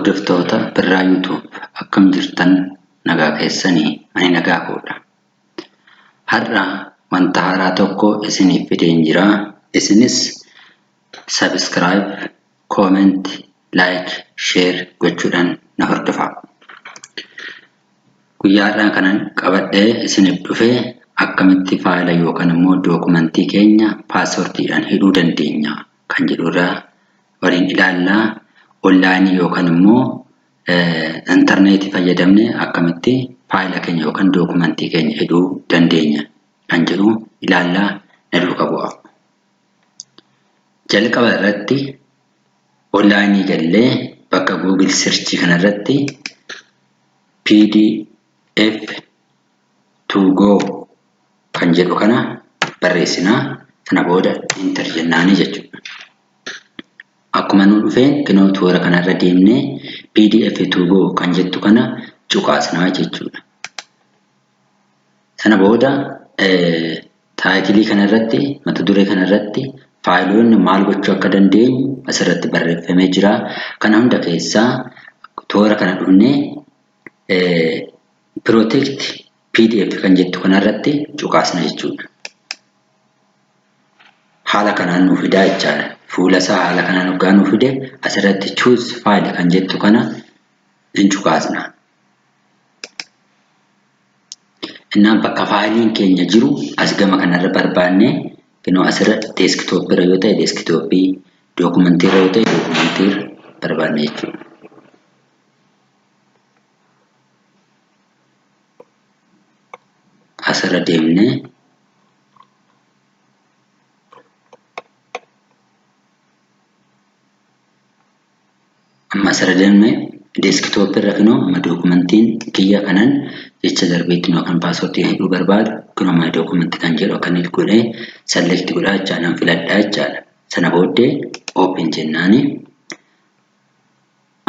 Hordoftoota Birraa YouTube akkam jirtan nagaa keessanii ani nagaa koodha. Har'a wanta haaraa tokko isiniif fideen jira. Isinis subscribe, comment, like, share gochuudhaan na hordofaa. Guyyaa har'aa kanan qabadhee isiniif dhufe akkamitti faayila yookaan immoo dookumentii keenya paaswordiidhaan hidhuu dandeenya kan jedhurraa waliin ilaallaa. Onlaayinii yookaan immoo intarneetii fayyadamne akkamitti faayila keenya yookaan dookumentii keenya hidhuu dandeenya kan jedhu ilaallaa na duuka bu'a. Jalqaba irratti onlaayinii gallee bakka Google search kanarratti PDF to go kan jedhu kana barreessinaa. Sana booda enter jennaanii jechuudha. Akkuma nu dhufeen kinoo toora kanarra deemnee PDF to go kan jettu kana cuqaasnaa jechuudha. Sana booda taayitilii kanarratti mata duree kanarratti faayiloonni maal gochuu akka dandeenyu asirratti barreeffamee jira. Kana hunda keessaa toora kana dhufnee Protect PDF kan jettu kanarratti cuqaasna jechuudha. Haala kanaan nuu fidaa jechaadha. Fuula isaa haala kanaan hoggaa nuu fide asirratti choose file kan jettu kana hin cuqaasna. Innaan bakka faayiliin keenya jiru as gama kanarra barbaanne kinoo asirra deeskitooppiirra yoo ta'e deeskitooppii, dookumantiirra yoo ta'e dookumantiirra barbaanne jechuudha. Asirra deemnee amma asirra deemnee deeskitooppii irra kinoo amma dookumentiin kiyya kanan jecha darbeetti yookaan paaswordii hidhuu barbaadu kinoo my dookumentii kan jedhu akka inni godhee select godhaa jechaadha nan filadhaa jechaadha. Sana booddee open jennaani.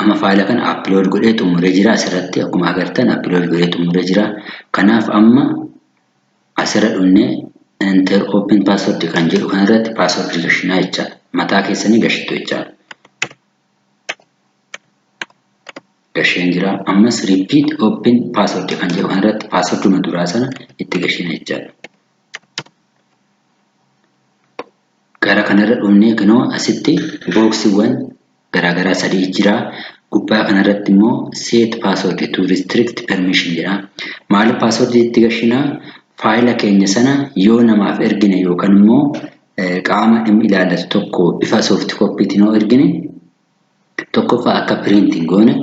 Amma faayila kana upload godhee xumuree jira asirratti akkuma agartan upload godhee xumuree jira. Kanaaf amma asirra dhufnee enter open password kan jedhu kanarratti password gashinaa jechaadha. Mataa keessanii gashitu jechaadha. Gasheen jira. Ammas repeat open password kan jedhu kanarratti passworduma duraa sana itti gashina jechaadha. Gara kanarra dhufnee kinoo asitti booksiiwwan garaagaraa sadii jira. Gubbaa kanarratti immoo set password to restrict permission jedha. Maaliif password itti gashinaa? Faayila keenya sana yoo namaaf ergine yookaan immoo qaama dhimmi ilaallatu tokko bifa soft copytiin yoo ergine tokkoffaa akka print hin goone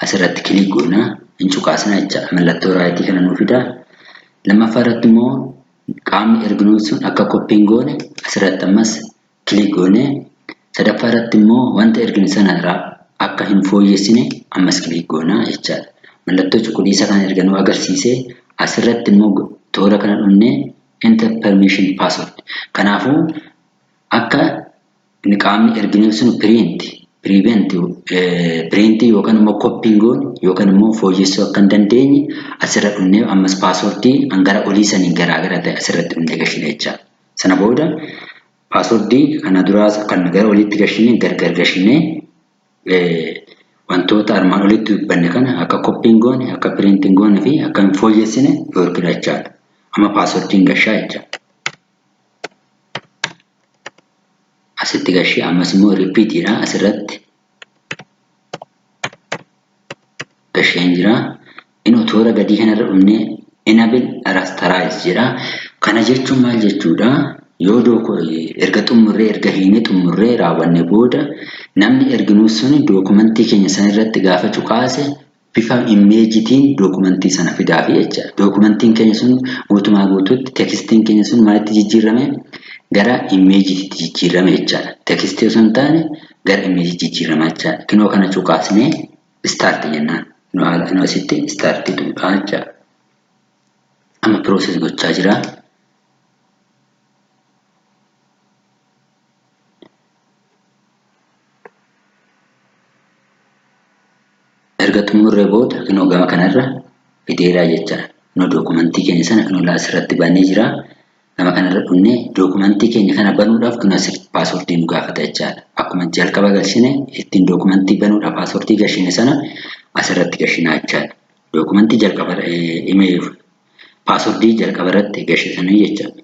asirratti kilik goona hin cuqaasna jecha mallattoo raayitii kana nuu fida. Lammaffaa irratti immoo qaamni erginuu sun akka koppii hin goone asirratti ammas kilik goone. Sadaffaa irratti immoo wanta ergine sana irraa akka hin fooyyessine ammas kilik goona jechaadha. Mallattoo cuquliisa kana erga nu agarsiisee asirratti immoo toora kana dhufnee enter permission password. Kanaafuu akka qaamni ergineef sun print prevent piriintii yookaan immoo koppiin goone yookaan immoo fooyyessuu akka hin dandeenye asirra dhufnee ammas paaswordii hangara olii saniin garaagara ta'e asirratti dhufnee gashine jechaadha. Sana booda paaswordii kana duraas kan gara oliitti gashine gargar gashinee wantoota armaan olitti dubbanne kana akka koppiin goone akka piriintiin goone fi akka hin fooyyessine dhorkina jechaadha. Amma paaswordiin gashaa jechaadha. Asitti gashee ammas immoo ripiitiidha asirratti gasheen jira. Inni toora gadii kanarra dhufnee enable rasterize jedha. Kana jechuun maal jechuudha? Yoo erga xumurree erga hiinee xumurree raawwanne booda namni erginuu sun dookumentii keenya sana irratti gaafa cuqaase bifa immeejitiin dookumentii sana fidaafi jecha. Dookumentiin keenya sun guutumaa guutuutti tekstiin keenya sun maalitti jijjiirame? Gara immeejiitti jijjiirame jechaadha. Tekstii osoo hin taane gara immeejiitti jijjiirama jechaadha. Kinoo kana cuqaasnee start jennaan. Kinoo asitti start tuqaa jechaadha. Amma process gochaa jira. Erga xumurree booda kinoo gama kanarra fideeraa jechaadha. Kinoo dookumentii keenya sana kinoo asirratti banee jira. Gama kanarra dhufnee dookumentii keenya kana banuudhaaf kun asirratti paaswordii nu gaafata jechaadha. Akkuma jalqaba galchine ittiin dookumentii banuudhaaf paaswordii galchine sana asirratti galchinaa jechaadha. Dookumentii jalqaba paaswordii jalqaba irratti galchitanii jechaadha.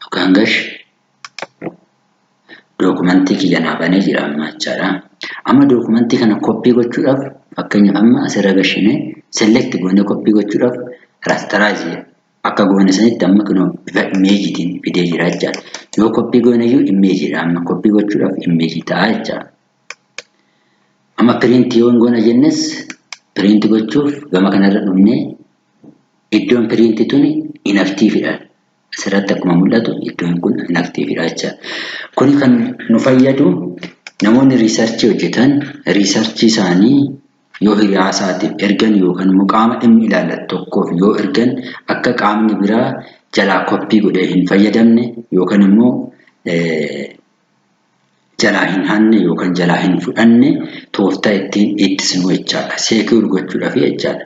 Yookaan gash dookumentii kiyya naa banee jira amma jechaadha. Amma dookumentii kana koppii gochuudhaaf, fakkeenyaaf amma asirra gashine select goonee koppii gochuudhaaf, rasterize akka goone sanitti amma kunoo bifa imeejiitiin fidee jira jechaadha. Yoo koppii goone iyyuu imeejiidha, amma koppii gochuudhaaf imeejii ta'a jechaadha. Amma print yoo goona jennes, print gochuuf gama kanarra dhufnee iddoon print tuni inactiveidha. Asirratti akkuma mul'atu iddoon kun inactiveidha jechaadha. Kuni kan nu fayyadu namoonni researchii hojjetan researchii isaanii yoo hiriyaa isaatiif ergan yookaan immoo qaama dhimmi ilaallatu tokkoof yoo ergan, akka qaamni biraa jalaa koppii godhee hin fayyadamne yookaan immoo jalaa hin hanne yookaan jalaa hin fudhanne tooftaa ittiin ittisnu jechaadha. Secure gochuudhaaf jechaadha.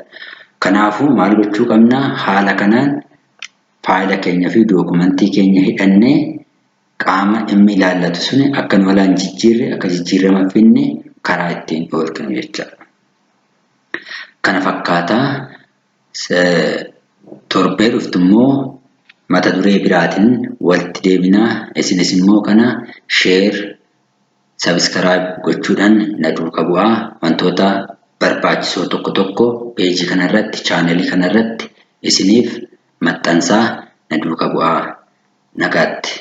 Kanaafuu maal gochuu qabnaa? Haala kanaan faayila keenya fi dookumentii keenya hidhannee qaama dhimmi ilaallatu suni akka nu walaan jijjiirre, akka jijjiirama finne karaa ittiin dhoorkinu jechaadha. Kana fakkaataa. Torbee dhuftu immoo mata duree biraatiin walitti deebinaa. Isinis immoo kana share, subscribe gochuudhaan na duuka bu'aa. Wantoota barbaachisoo tokko tokko peejii kanarratti, chaanelii kanarratti isiniif maxxansaa, na duuka bu'aa. Nagaatti.